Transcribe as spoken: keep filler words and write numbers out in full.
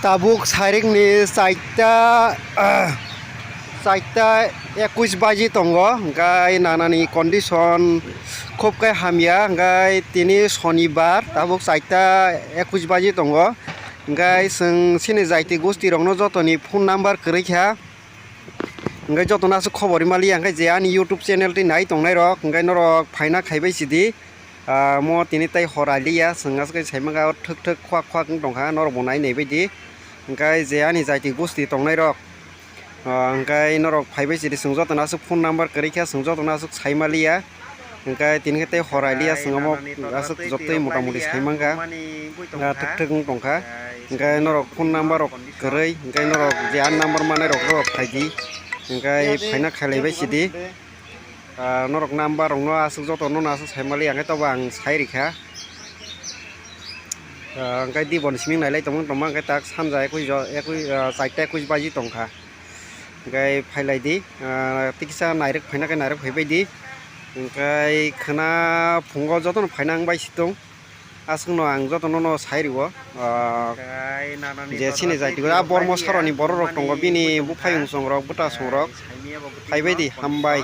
Tabuk sairikni chaita, chaita ekush baji tongo, hwnkhe nanani condition khub khe hamya, hwnkhe tini sonibar, tabuk chaita ekush baji tongo, hwnkhe chwng chini jaiti gostirokno jotoni phone number kwrwi kha, hwnkhe jotono aswk khobor rwmaliya, hwnkhe je ani YouTube channel twi nai tongnairok, hwnkhe norok phaina khaibai sidi. Ah, mo tini tei hor aliya, chwng aswk khe sai mangkha, o thwk thwk khwak khwak wng tongkha, norok bo nai nai baidi. Hwnkhe je ani jaiti gosti tongnai rok, ah, hwnkhe norok phaibai sidi, chwng jotono aswk phone number kwrwi kha, chwng jotono aswk sai maliya. Hwnkhe tini khe tei hor aliya, chwng omo aswk jottoi mota moti sai mangkha, ah, thwk thwk wng tongkha. Hwnkhe norok phone number rok kwrwi, hwnkhe norok je ani number manai rok, rok phaidi, hwnkhe phaina khailaibai sidi. Ah, norok number rokno aswk jotono aswk sai mali, hwnkhe tobo ang sai rikha. Ah, hwnkhe dibon siming nailai tongmani tongma, hwnkhe tak sanja ekush jo-, ekush, ah, chaita ekush baji tongkha. Hwnkhe phailai di, ah, tiksa nairok phaina khe nairok phaibai di. Hwnkhe khwna phungo jotono phaina wng bai si tong. Aswkno ang jotono no sai rwo, ah, je chini jaiti, ah, bormo saroni borok rok tongo, bini buphayung chongrok, bwtasongrok phaibai di, hambai.